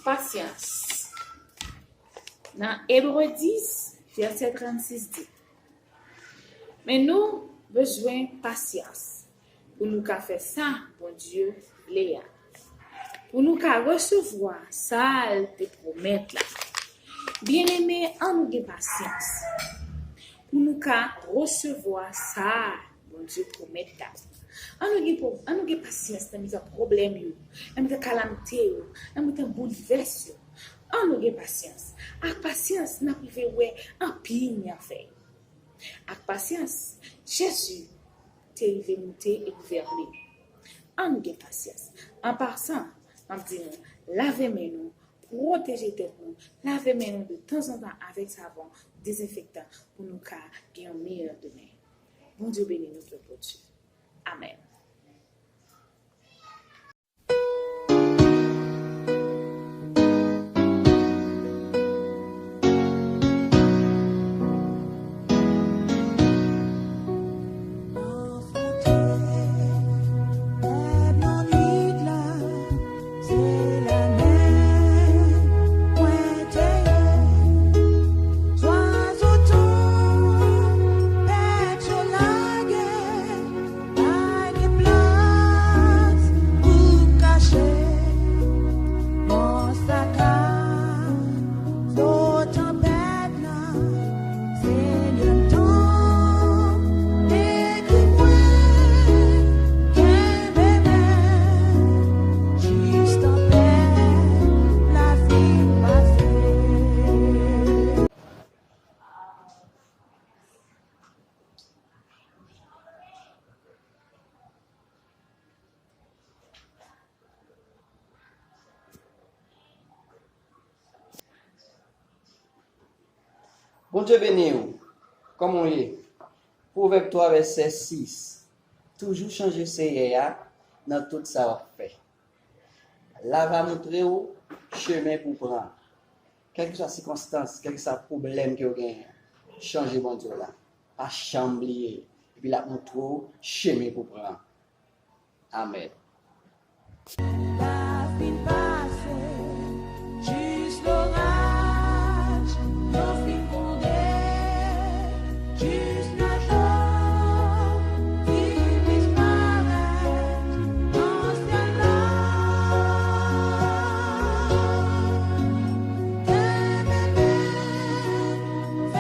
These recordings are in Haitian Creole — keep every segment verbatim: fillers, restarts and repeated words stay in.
Pasyans. Nan Ebre dis, vèsè trannsis di, men nou bezwen pasyans pou nou ka fè sa Bondye vle a, pou nou ka resevwa sa l te pwomèt la. Byeneme, ann nou gen pasyans pou nou ka resevwa sa Bondye pwomèt la. Ann nou gen, ann nou gen pasyans nan mitan pwoblèm yo, nan mitan kalamite yo, nan mitan boulvès yo. Ann nou gen pasyans. Ak pasyans, n ap rive wè anpil mèvèy. Ak pasyans, Jezi te rive moute e gouvène. Ann gen pasyans. An pasan, m ap di nou, lave men nou, pwoteje tèt nou, lave men nou de tanzantan avèk savon, dezenfektan, pou nou ka gen yon meyè demen. Bondye beni nou, pèp Bondye. Amèn. Pa gen plas pou kache, non sa ka flo tanpèt la. Senyè m tann, ekri mwen, kenbe men, jis tanpèt la fin pase. Bondye beni w. Kòman w ye? Pwovèb twa, vèsè sis. Toujou chanje Seyè a nan tout sa w ap fè. L a va montre w chemen pou w pran. Kèlkeswa sikonstans, kèlkeswa pwoblèm ke w genyen, chanje Bondye w la. Pa janm bliye. Epi l ap montre w chemen pou w pran. Amèn. Lapli pase, jis loraj, yo fin fonde, jis naj yo fin disparèt nan syèl la. Kenbe men,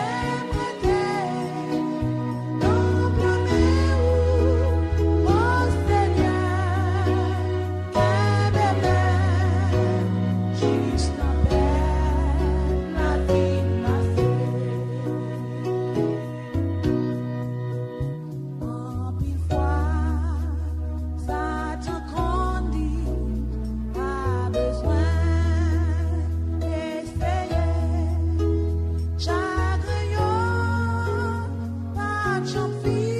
fè mwen te nan plan men ou, o Senyè, kenbe men, jis tanpèt la fin pase. Anpil fwa, Satan konn di pa bezwen eseye. Chagren yo pa t janm fin.